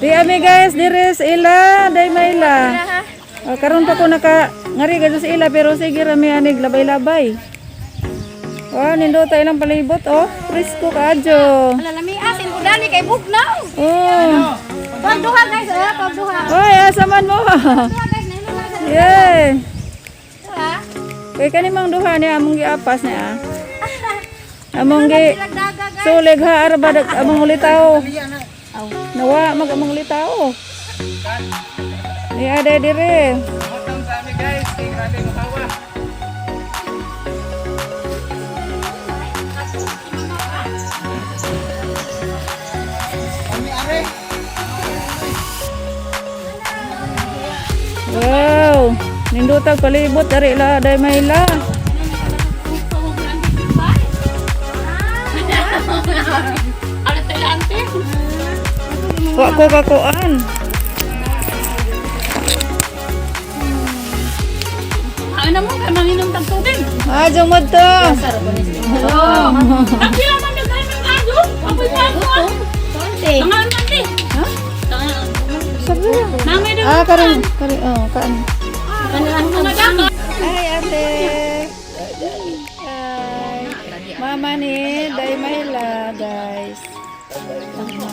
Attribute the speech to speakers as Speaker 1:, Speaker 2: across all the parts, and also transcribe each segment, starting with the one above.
Speaker 1: Di ami guys, dire sa ila, day mayla. Oh, karon pa ko naka ngari gadto sa ila pero sige ra mi anig labay-labay. Wow, nindota ilang palibot oh. Presko kaadyo.
Speaker 2: Lalami asin ko dani kay bugnaw.
Speaker 1: Oh.
Speaker 2: Pag duha guys, eh, pag duha.
Speaker 1: Oy, asa man mo?
Speaker 2: Duha guys, nahilo na sa
Speaker 1: Yay.
Speaker 2: duha.
Speaker 1: Kay kani mang duha niya among giapas niya. Among gi
Speaker 2: Lagdaga guys.
Speaker 1: sulig ha arba among ulitaw. Nawa mag among ulitaw. Niya de dire.
Speaker 3: Welcome sa amin guys. Kay grabe ang hawa.
Speaker 1: Wow. Nindutag palibot dari la day mayla. Wa ko kakuan.
Speaker 4: Ano mo kay manginom tag tubig?
Speaker 1: Ah, jungod to.
Speaker 4: Ang pila man nagay ng adyo. Apoy pa ako.
Speaker 2: Konti.
Speaker 4: Tangan man di.
Speaker 1: Ha?
Speaker 4: Tangan.
Speaker 1: Sabi na.
Speaker 4: Namay daw.
Speaker 1: Ah, karon, karon, oh, kaan.
Speaker 4: Mga daga.
Speaker 1: Hi, ate. Hi. Mama ni Day Mayla, guys.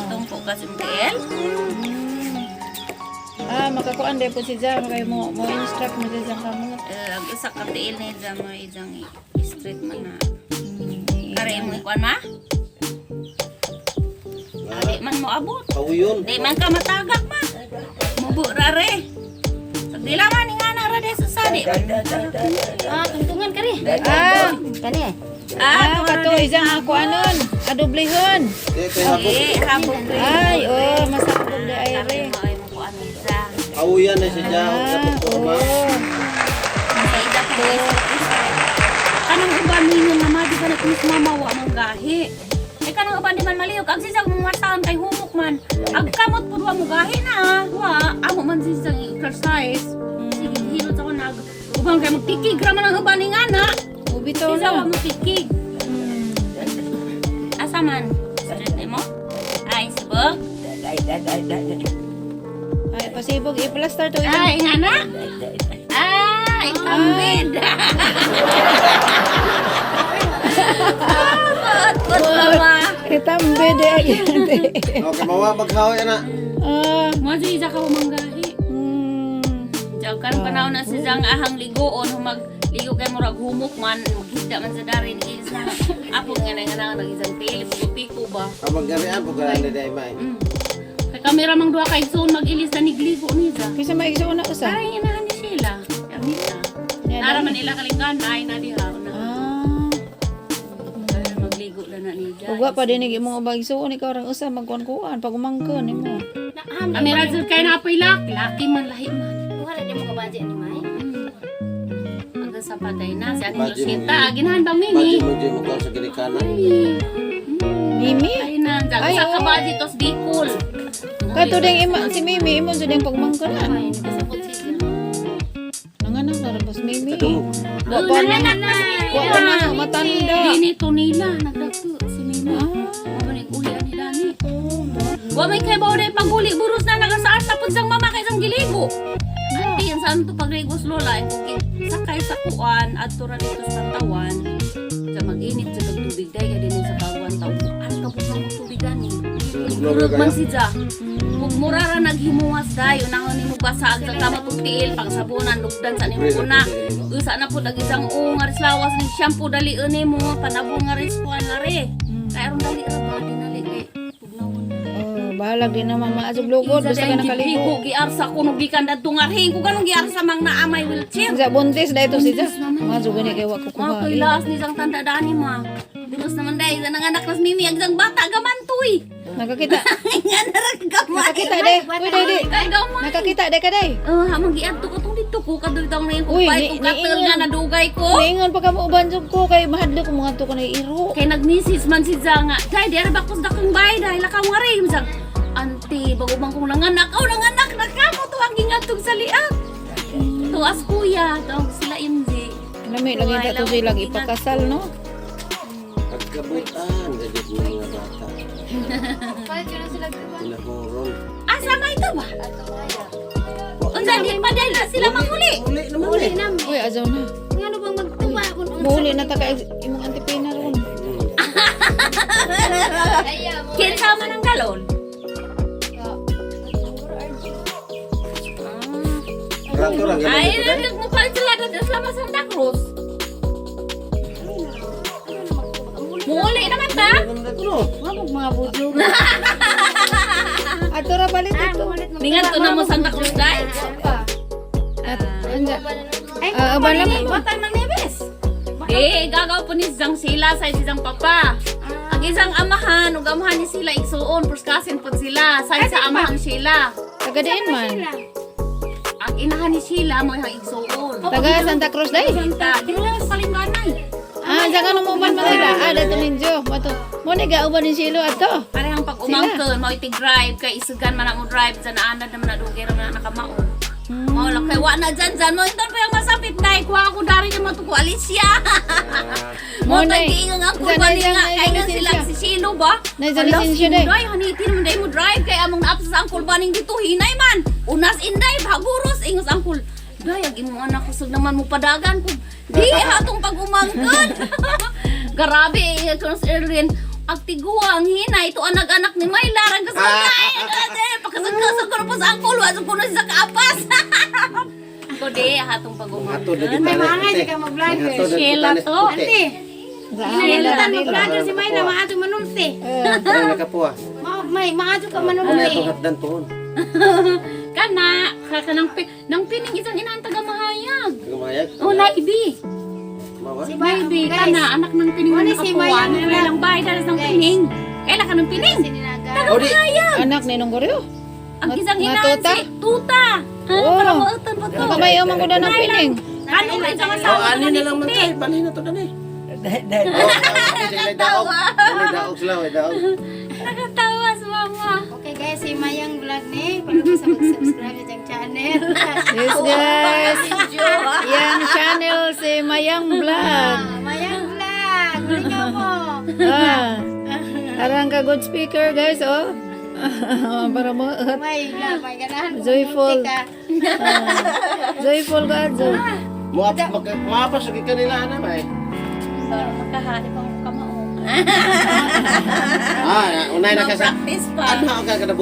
Speaker 4: Tungko ka sa MTL.
Speaker 1: Ah, makakuan day po si Jam kay mo mo instruct mo si Jam kamot.
Speaker 4: Eh, ang usa ka tiil ni Jam mo ijang street man na. Kare mo ikuan ma? Ah, di man mo abot.
Speaker 5: Kawiyon.
Speaker 4: Di man ka matagak ma. Mubo rare. Sa dila man nga na ra sa sadi.
Speaker 2: Ah, tungtungan kari.
Speaker 1: Ah,
Speaker 2: Kani.
Speaker 4: Ah,
Speaker 1: ah, kato isang ako anon, adoblehon.
Speaker 5: Eh, kay hapon.
Speaker 4: eh, habog ko.
Speaker 1: Ay, oh, masakop di ay re.
Speaker 4: Ay, mo kuan isa.
Speaker 5: Kawiyan na siya dyan.
Speaker 1: Ah,
Speaker 5: Sa pagkurma.
Speaker 1: oh.
Speaker 4: Sa ida ko kanang uban ninyo nga ma di ba na kumis mama wa mong gahi. Ay kanang uban di man malihok ang sisag mong mataan kay humok man. Ag kamot pud wa mo gahi na. Wa amo man sisag exercise. Sige hilot ako nag uban kay magtikig ra man ang uban ni nga na.
Speaker 1: Ubitaw
Speaker 4: Sisa wa
Speaker 1: na.
Speaker 4: mo tikig. Asa man? Street mo? Ay sibog.
Speaker 1: Ay, pasibog i-plaster to ilang.
Speaker 4: Ay nga na. Ah, itambid. Ah, baot mama.
Speaker 1: Itambe di ay.
Speaker 5: Okay, mawa maghawa yan na.
Speaker 1: Ah,
Speaker 4: Mo si isa ka manggahi. Diyan kan panahon na si Zang ahang ligoon humag ligo kay murag humok man maghigda man sa darin isa. Apo nga na nga na nag isang tili piko ba.
Speaker 5: Kamag garian, pagkaraan na dahil may.
Speaker 4: Kay kamera mang duha kay zone mag-ilis na nigligo ni za.
Speaker 1: Kaysa maigsoon na usa.
Speaker 4: Ay inahan ni sila. Amita. Nara man ila kalinggan ay na diha na.
Speaker 1: Ah.
Speaker 4: Ay, magligo na na niya.
Speaker 1: Ugwa pa din imong ubag igsuon ikaw rang usa magkuan-kuan pag umangkon nimo.
Speaker 4: Kamera jud kay napoy lak, laki man lahi man.
Speaker 2: Wala di mo kabadya ni Mai.
Speaker 4: Hanggang sa patay na si Aning
Speaker 5: Budget mo
Speaker 4: Lucinta,
Speaker 5: yun.
Speaker 4: ginahan bang
Speaker 5: Budget
Speaker 4: mimi?
Speaker 5: mo dyan mo sa ginikanan.
Speaker 1: Mimi?
Speaker 4: Ay na,
Speaker 1: Ay,
Speaker 4: sa
Speaker 1: oo.
Speaker 4: kabadget tos Bicol.
Speaker 1: Kato ding ima si Mimi imo jud ang pagmangkon na.
Speaker 4: Ay, kasabot siya.
Speaker 1: Nanganak na ra boss Mimi.
Speaker 5: Kadungog.
Speaker 1: Wa pa na. Wa pa na matanda.
Speaker 4: Dini to nila nagdagto si Mimi.
Speaker 1: Ah.
Speaker 4: Mao ni uli ani dani. Wa may kay bawde paguli buros na nagasaar sa punsang mama kay isang giligo. Ante yan saan to pagligos lola ay kung sakay sa kuan adto ra dito sa tawan. Sa mag-init sa tubig day kay dinhi sa kaguan taw. An ka po ng tubig gani.
Speaker 5: Gloria
Speaker 4: Man
Speaker 5: kayo.
Speaker 4: si Ja. Kung mura ra naghimuwas dayo nahon nimo basa ang kamot ug tiil pangsabunan lugdan sa nimo una. Usa na pud ang isang ungar lawas ni shampoo dali nimo panabong nga ris kuan nga re. Kay aron dali ra ba dinali kay pugnawon.
Speaker 1: Oh, bahalag din naman maasog lugod
Speaker 4: Isa
Speaker 1: basta ka
Speaker 4: dahil
Speaker 1: nakaligo.
Speaker 4: giarsa ko nung gikan dadto nga ring ko ganong giarsa mang naamay wheelchair.
Speaker 1: Sa buntis na ito si Ja.
Speaker 4: Buntis naman.
Speaker 1: Mga gani kay wa ko
Speaker 4: Mga
Speaker 1: kuha.
Speaker 4: kailas ni isang tanda dani ma. Dulos naman dahil isang anak nas mimi ang isang bata gamantoy.
Speaker 1: Nakakita.
Speaker 4: Nga na ra gamay.
Speaker 1: Nakakita de. Uy, day, day.
Speaker 4: Kay gamay.
Speaker 1: Nakakita de ka day.
Speaker 4: Oh, hamang giadto ko tong dito ko kadto tong na yung
Speaker 1: Uy,
Speaker 4: kumpay kong katel nga nadugay ko.
Speaker 1: Niingon pa ka mo uban jud ko kay mahadlok ko mga to ko na iro.
Speaker 4: Kay nagmisis man si Zanga. Dahil di ara bakos dakong bay dahil lakaw nga rin. Zang, ante, bago bang kong nanganak. Oh, nanganak na ka mo tuwang gingatog sa liak. Tuas kuya, tawag sila MJ.
Speaker 1: Lami lagi ta to sila ipakasal no.
Speaker 5: Kabutan, gagit ng mga bata. Tinahoron.
Speaker 4: Asa may ito ba? Unsa di pa dahil sila manguli.
Speaker 5: Uli naman eh.
Speaker 1: Uy, azaw na.
Speaker 2: Ngano bang magtuwa kung
Speaker 1: Muuli na ta ka imong antipina ron.
Speaker 4: Kinsa man ang galon?
Speaker 5: Rato ra ganun
Speaker 4: Ay,
Speaker 5: ito dai.
Speaker 4: nagmupalit sila dito sila sa Santa Cruz. Muli naman ta?
Speaker 1: Mamog mga budyo. Ato ra balit ito.
Speaker 4: Ningan to na mo Santa Cruz dai.
Speaker 1: At anja. Ah, uban lang mo.
Speaker 4: Batang ng Neves. Eh, gagaw po ni Zang sila sa isang papa. Ang isang amahan, ug amahan ni sila igsuon, purskasin po sila, sa isa amahan sila.
Speaker 1: Taga diin man.
Speaker 4: Ang inahan ni Sheila mo ang igsuon.
Speaker 1: Taga Santa Cruz dai.
Speaker 4: Santa, dili lang sa Palingganay.
Speaker 1: Ah, saka nung uban man sila. Ah, dato ninjo. Mato. Mo ni gauban ni Shilo ato.
Speaker 4: Parehang pag umangkon, mao iti drive kay isugan man ang drive dyan anad naman na dugay ra man na nakamao. Mao lang kay wa na dyan dyan mo inton pa yung masapit dai kuha ako dari na matuko Alicia. Mo
Speaker 1: Mo
Speaker 4: tay
Speaker 1: na eh.
Speaker 4: giingon ang
Speaker 1: Dyan,
Speaker 4: kurba
Speaker 1: dyan,
Speaker 4: ni nga
Speaker 1: dyan,
Speaker 4: kay nga
Speaker 1: lisensya.
Speaker 4: sila si Shilo ba?
Speaker 1: Nay, dyan
Speaker 4: Ala,
Speaker 1: lisensya day.
Speaker 4: Inday haniti naman day mo drive kay among naapsa sa angkol baning dito hinay man. Unas inday baguros ingos angkol. Day ang imong anak kusog naman mo padagan kung di hatong pag-umangkon. Grabe eh, kuno si Erwin. Ang tiguang hinay ito anak-anak ni Mayla rang kasugay. Pakasag-kasag ko na po sa angkol wa sa kuno sa kaapas. Kundi hatong pag-umangkon.
Speaker 5: Ato dagit. May maangay di ka
Speaker 2: mag-vlog, eh.
Speaker 4: Sheila to.
Speaker 2: Ante,
Speaker 1: Sa
Speaker 2: mag-vlogger si Mayla, maadto manulti.
Speaker 5: Parang nakapuha.
Speaker 2: Ma may maadto ka
Speaker 5: Ano
Speaker 2: manulti.
Speaker 5: itong hatdan pohon?
Speaker 4: Kana, ka nang, nang pining isang inahan taga mahayag.
Speaker 5: Gumayag.
Speaker 4: Oh, naibi.
Speaker 5: Mawa.
Speaker 2: Si Mayla,
Speaker 4: Naibi, kana, anak ng pining
Speaker 2: Muna
Speaker 4: na
Speaker 2: si
Speaker 4: nakapuan.
Speaker 2: Mayang
Speaker 4: Ano lang bahay, dalas ng pining. Kaila ka ng pining.
Speaker 2: Sininaga.
Speaker 5: O di.
Speaker 1: Anak ni nung goryo.
Speaker 4: Ang isang
Speaker 1: Nga
Speaker 4: inahan
Speaker 1: tuta?
Speaker 4: si Tuta. Ah,
Speaker 1: Oo.
Speaker 4: para mautan pa to.
Speaker 1: Kamay man ko na ng pining.
Speaker 4: Kano ka isang
Speaker 5: O
Speaker 4: asawa
Speaker 5: ani
Speaker 4: na
Speaker 5: na lang man tayo. Balhin na to dani. Oh, may daog. May daog sila, may daog.
Speaker 4: Nakatawa si mama.
Speaker 2: Okay guys, si Mayang vlog ni. Para sa mag-subscribe sa channel.
Speaker 1: Yes guys. Yang channel si Mayang Vlog.
Speaker 2: Ah, Mayang vlog. Ulingaw mo.
Speaker 1: Ah. Arang ka good speaker guys oh. Para mo
Speaker 2: May la, may ganahan ko
Speaker 1: Joyful.
Speaker 2: manulti ka.
Speaker 1: Joyful ka jo.
Speaker 5: Muapas lagi kanila ana may.
Speaker 4: Para makahari pang kamao.
Speaker 5: Ah, unay na ka sa.
Speaker 4: Practice pa.
Speaker 5: Ano ka kada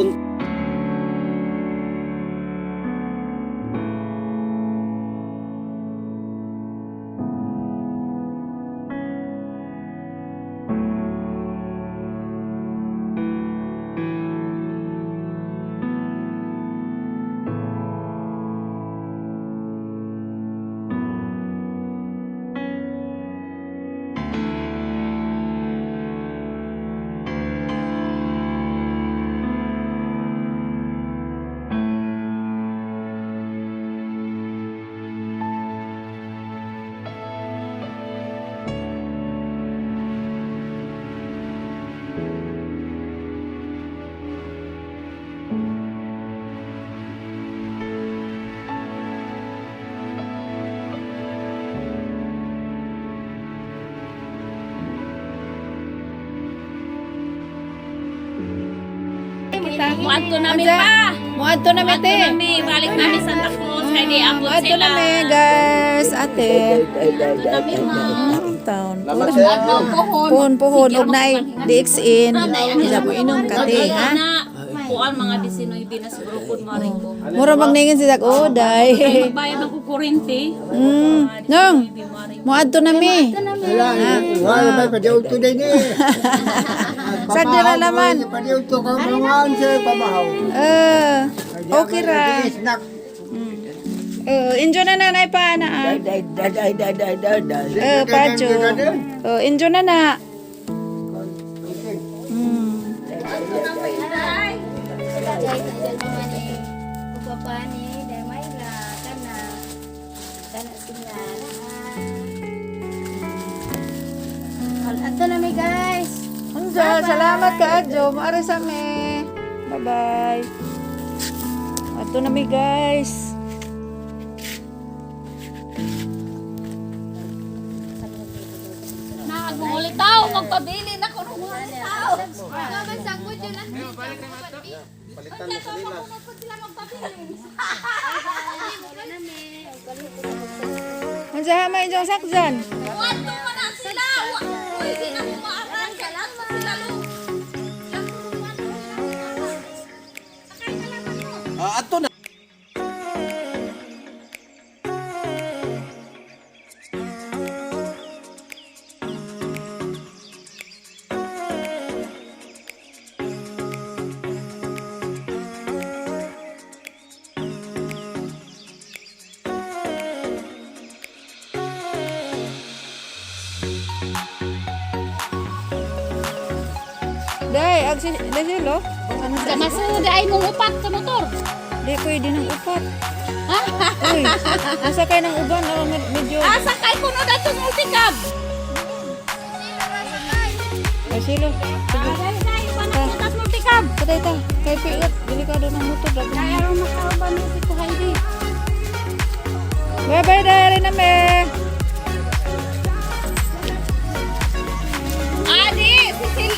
Speaker 4: Muadto namin pa.
Speaker 1: Muadto na mi
Speaker 4: Muadto
Speaker 1: te.
Speaker 4: nami. Balik nami Santa Cruz. Kay di abot
Speaker 1: Muadto
Speaker 4: sila.
Speaker 1: na mi guys, ate.
Speaker 4: Muadto nami ma.
Speaker 1: Town.
Speaker 5: Salamat sa
Speaker 4: Pohon.
Speaker 1: Pohon pohon og nay DXN. Isa mo inom ka te ha.
Speaker 4: Na, kuan mga 19 na siguro kun maring ko.
Speaker 1: Mura magningin si Dak oh day.
Speaker 4: Magbayad ng kukurente.
Speaker 1: Nong. Muadto na mi.
Speaker 6: Wala ba pa diyo today ni.
Speaker 1: Sagdi ra laman.
Speaker 6: Pa diyo to ka mga sa pamahaw.
Speaker 1: Eh, okay ra.
Speaker 6: Snack.
Speaker 1: Enjoy na nanay pa na. ah. Eh, pacho. Oh, enjoy na na.
Speaker 2: Jai dyan mama ni Papa ni Day Mayla kana. Kana sila. Ato na mi guys.
Speaker 1: Unsa, salamat ka Adjo. Maari sa mi. Bye-bye. Ato na mi guys.
Speaker 4: Na Mangulitaw, magpabili na ko ng mangulitaw.
Speaker 5: Palitan mo sa nila.
Speaker 1: Unsa ha may inyong sakzan?
Speaker 4: Kuwanto pa na sila. Uy, di na kumaakan. Kailangan mo sila lo.
Speaker 5: Ah, ato na.
Speaker 1: Day, ag si day silo.
Speaker 4: Masuda ay mong upat sa motor.
Speaker 1: Di pwede ng upat. Uy, asa kay ng uban oh, medyo.
Speaker 4: Asa kay kuno dato multicab.
Speaker 1: Ay silo. Sige.
Speaker 4: Dali tayo pa na tas multicab.
Speaker 1: Patay ta. Kay piot, delikado ng motor. Dapat.
Speaker 4: Kaya ron makauban mo si Kuhaydi.
Speaker 1: Bye bye dai na me.
Speaker 4: Adi, Cecil.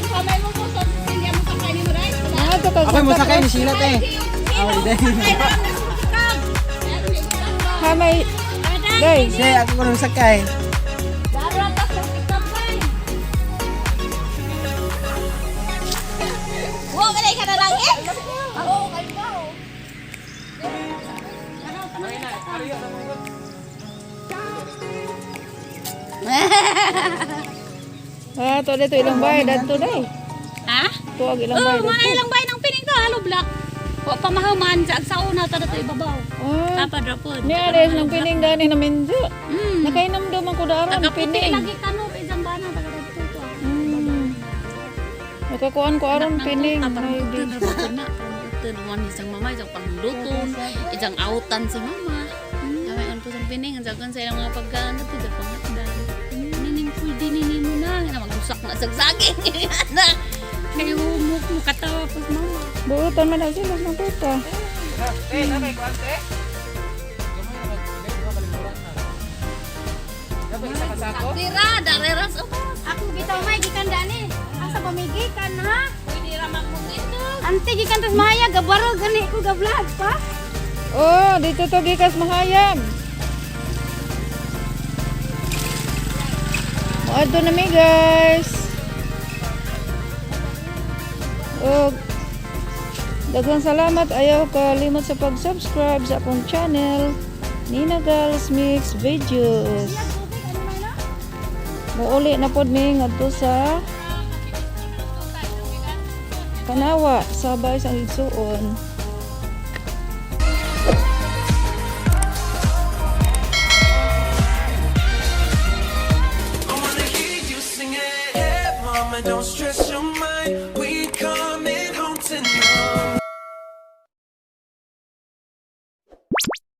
Speaker 4: Kamay mo mo to Cecilia mo sakay ni mo dai.
Speaker 1: Mga to kag
Speaker 3: Ako mo sakay ni Sheila te.
Speaker 4: Sakay na lang sa multicab.
Speaker 1: Ha may day.
Speaker 3: Sige, ako ko nang sakay.
Speaker 4: Dara ta multicab bay. Wa ka na lang eh. Oo, kay ba.
Speaker 1: Ah, to dito ilang bay dadto day.
Speaker 4: Ha?
Speaker 1: Tuag ilang
Speaker 4: Oh,
Speaker 1: bay
Speaker 4: mga
Speaker 1: dadto.
Speaker 4: ilang bay ng pining to, halo black. Wa pa mahuman sa sa una ta to ibabaw.
Speaker 1: Ah,
Speaker 4: Tapa drapon.
Speaker 1: ni ades ng pining gani na medyo.
Speaker 4: Mm.
Speaker 1: Nakainam daw man ko daron
Speaker 4: Taga puti
Speaker 1: pining.
Speaker 4: lagi kano kay Zambana taga dito to.
Speaker 1: Nakakuan ko aron pining. Ay, di.
Speaker 4: Na man isang mama isang pangluton, isang autan si mama. Kami on po sa pining ang sagon sa ilang mga pagkaan to sa pangatdan. Nining pwede nini mo na na magusak na sagsaging. Na kay humok mo katawa po sa mama.
Speaker 1: Buutan man na sila ng tuta.
Speaker 3: Te, na kay kuan te. Dapat isa ka sako.
Speaker 4: Dira, dareras ubos.
Speaker 2: Ako bitaw may gikan dani. Asa ba may gikan ha?
Speaker 4: Pwede ra magmungito.
Speaker 2: Ante gikan tas maya gabaro gani ko ga-vlog pa.
Speaker 1: Oh, dito to gikas mahayag. Moadto na mi guys. Oh, daghang salamat ayaw kalimot sa pag-subscribe sa akong channel Nina Gals Mix Videos. Muuli na pod mi ngadto sa Kanawa sabay sa igsuon.
Speaker 7: I wanna hear you sing it. Hey, mama, don't stress your mind. We come